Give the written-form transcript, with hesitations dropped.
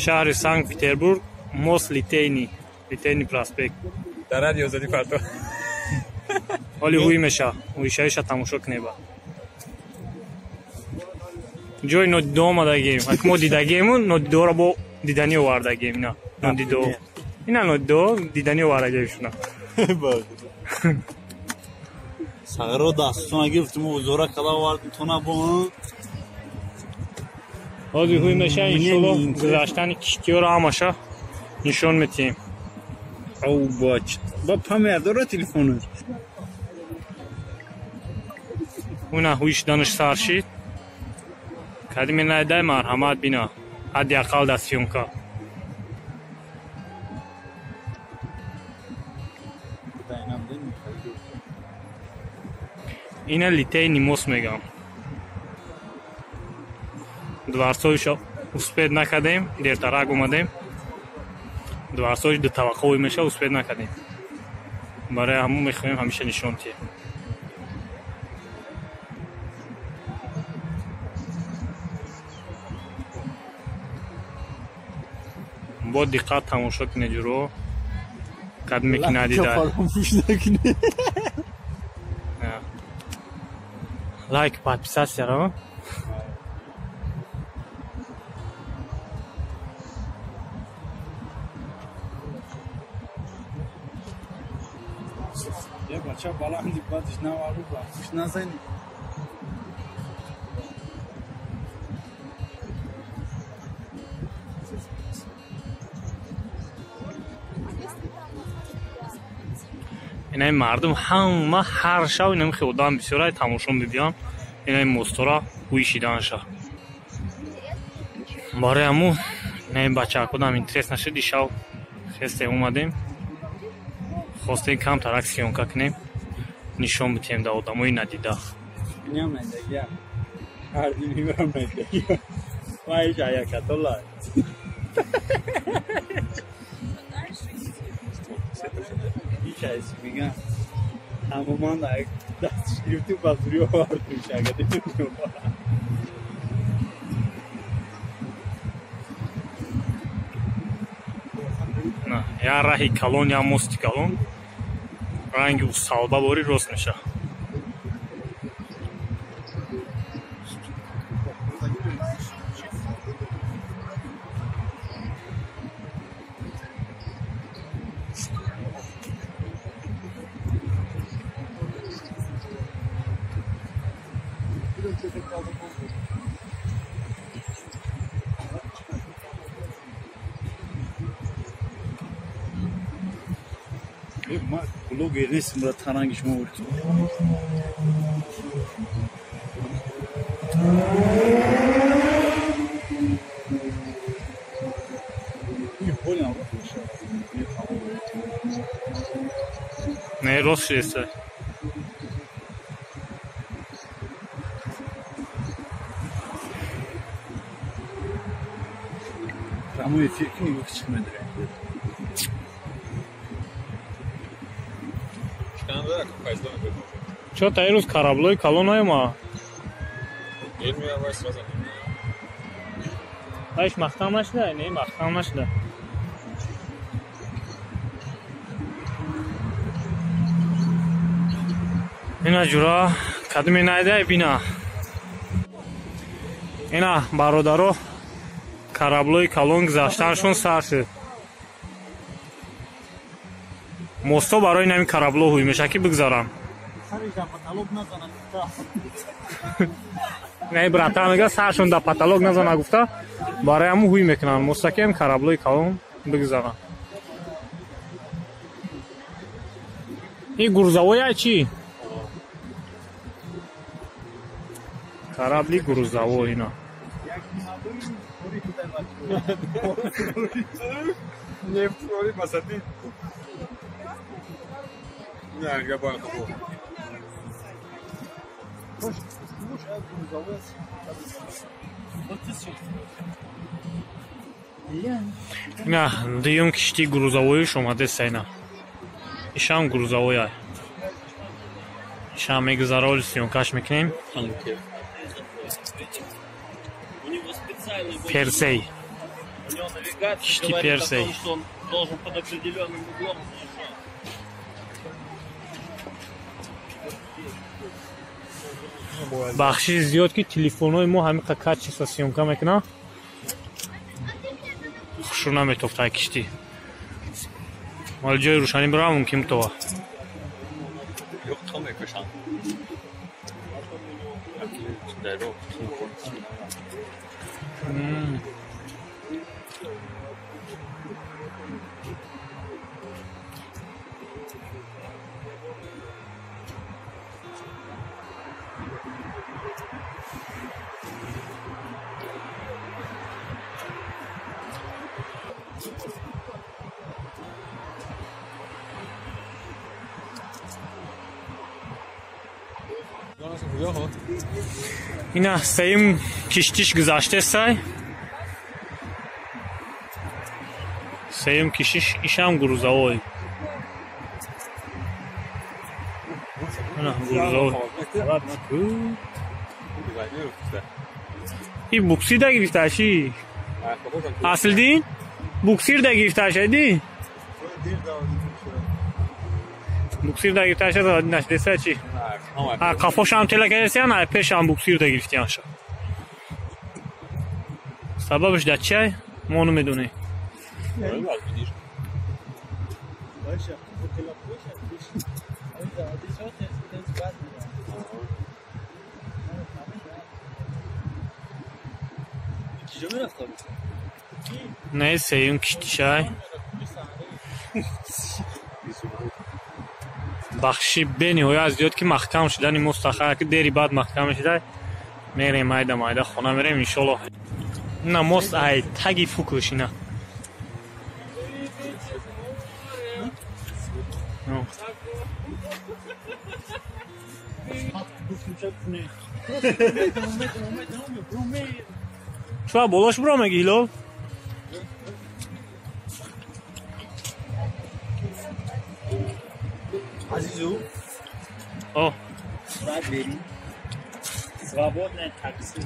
Шаҳри Санкт-Петербург, мост Литейный, Литейный проспект. Дар радио Озодӣ фарто. Ҳоли ҳуй меша, ҳуйшавиша тамошо кунеба. Ҷои нодидо омадагем. Ак мо дидагему, нодидоро бо диданӣ овардагем ина. Нодидо. Ина нодидо диданӣ овардагем шуна. Сағиро дастона гирифтим, узора када овардим, то набо. Ҳозир ҳуй меша, иншолло гузаштани киштиёро ҳамаша нишон метиҳем. Ау бач. Ба памер дора телефонаш. Уна ҳуй шиданаш сар шид. Кадиме найдай марҳамат бина. Ҳадди ақал дар съёмка. Ина Литейный мост мегам. Дворцовиша успед накардем, дертарак омадем. Дворцовиш дутаваққовӣ меша, успед накардем. Барои ҳамон мехоҳем ҳамеша нишон диҳем. Бо диққат тамошо кунед ҷуро. Кадме ки надида. Лайк, подписаться ро. Я бача баланди бадиш навару ба. Хуш назани. Инаи мардум ҳама ҳар шав инам хел одам бисёрай тамошо мебиён. Инаи мостора ҳуй шиданша. Барои ҳаму инаи бачаакодам интерес нашид, ишав хесте омадем. Хостем камтарак съёмка кунем, нишон бидиҳем да одамои надида. Инам надагия. Ҳар ди мебарам надагия. Вай ҷаякатола. Ҳеҷ меган. Ҳамоман дастш гирифтим, ба зурӣ овардим шагадем. Я раҳи калон, я мости калон. Ранги салба бори рост меша. Блогер нестим, брат, таранги шумо бурд. Не, рост шеста. Прямой эфир ки нигоҳ чӣ медорем. Чо та ирӯз кораблои калон наёма? Айш маҳкам нашуда? Не, маҳкам нашуда. Ина ҷура кадме найдай бина. Ина бародаро кораблои калон гузаштаншон сар шуд. Мосто барои нами корабло ҳуй меша ки бигзарам. Не, брата мега саршон да потолок назана гуфта, барои ҳамун ҳуй мекунанд. Мостакем кораблои калон бигзарам. Ин грузовой чӣ? Корабли грузовой ина. Ина дуюм киштии грузовоиш омадеста ина. Ишам грузовоя. Ишам мегузарол съёмкаш мекунем. Персей. Кишти Персей. Бахши зиёд ки телефонҳои мо ҳамиқа качество съёмка мекунад. Хушу наметофта кишти. Вале ҷои рӯшанӣ бирам мумкин битова. Ина сеюм киштиш гузаштесай. Сеюм киштиш ишам грузовой. Ина грузовой. И буксир да гирифташи. Аслидин буксир да гирифташади. Буксир да гирифташа нашдеса чи? Қафошам тела кардесиян, ай пешам буксир да гирифтиянша. Сабабш да чай? Мо намедонем. Не, сеюм киштишай. Бахши бениҳоят зиёд ки маҳкам шудани мост ки дери баъд маҳкам шуда мерем майда майда хона мерем иншоллоҳ. На мост ай таги фукуш ина. Чуа болош буро меги Ҳилол? Азизу. О. Свободное такси.